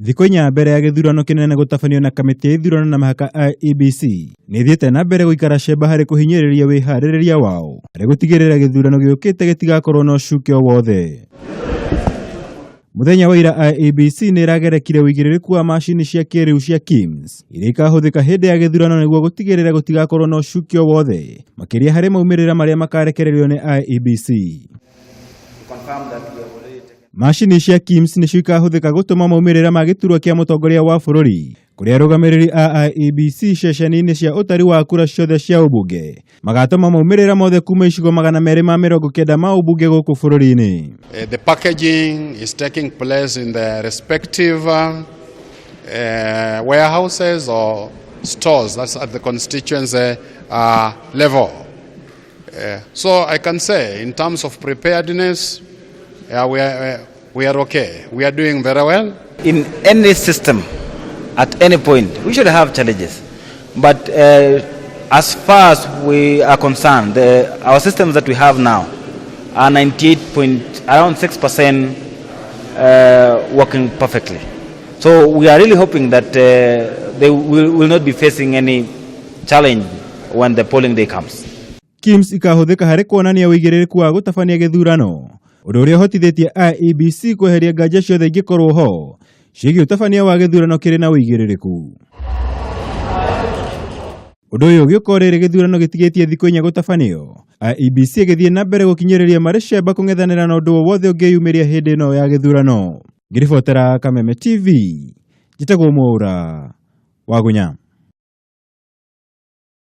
Thikũ inya mbere ya gĩthurano kĩnene gũtabanio na kamĩtĩ ya ithurano na mĩhaka IEBC nĩ ĩthiĩte na mbere gũikara cemba harĩ kũhinyĩrĩria wĩharĩrĩria wao harĩ gũtigĩrĩra gĩthurano gĩũkĩte gĩtigakorwo na ũcuke o wothe. Mũthenya wa ira IEBC nĩ ĩragerekire ũigĩrĩrĩku wa macini cia kĩrĩu cia KIMS iria ikahũthĩka hĩndĩ ya gĩthurano nĩguo gũtigĩrĩra gũtigakorwo na ũcuke o wothe makĩria harĩ maumĩrĩra marĩa makarekererio nĩ IEBC. Macini cia KIMS nĩcio ikahũthĩka gũtũma maumĩrĩra ma gĩturwa kĩa mũtongoria wa bũrũri kũrĩ arũgamĩrĩri a IEBC ceceni-inĩ cia ũtari wa kura ciothe cia ũmbunge magatũma maumĩrĩra mothe kuma icigo 290 ma ũmbunge gũkũ bũrũri-inĩ. The packaging is taking place in the respective warehouses or stores, that's at the constituency level. So I can say in terms of preparedness, we are okay. We are doing very well. In any system, at any point, we should have challenges. But as far as we are concerned, our systems that we have now are 98 point, around 6% working perfectly. So we are really hoping that they will not be facing any challenge when the polling day comes. KIMS ikahũthĩka harĩ kuonania ũigĩrĩrĩku wa gũtabania gĩthurano ũndũ ũrĩa ũhotithĩtie IEBC kweheria nganja ciothe ingĩkorwo ho ciĩgiĩ ũtabania wa gĩthurano kĩrĩ na ũigĩrĩrĩku. Ũndũ ũyũ ũgĩũka o rĩrĩ gĩthurano gĩtigĩtie thikũ inya gũtabanio IEBC ĩgĩthiĩ na mbere gũkinyĩrĩria marĩ cemba kũng'ethanĩra na ũndũ o wothe ũngĩyumĩria hĩndĩ ĩno ya gĩthurano. Ngĩribotera Kameme TV, njĩtagwo Mwaura Wagunya.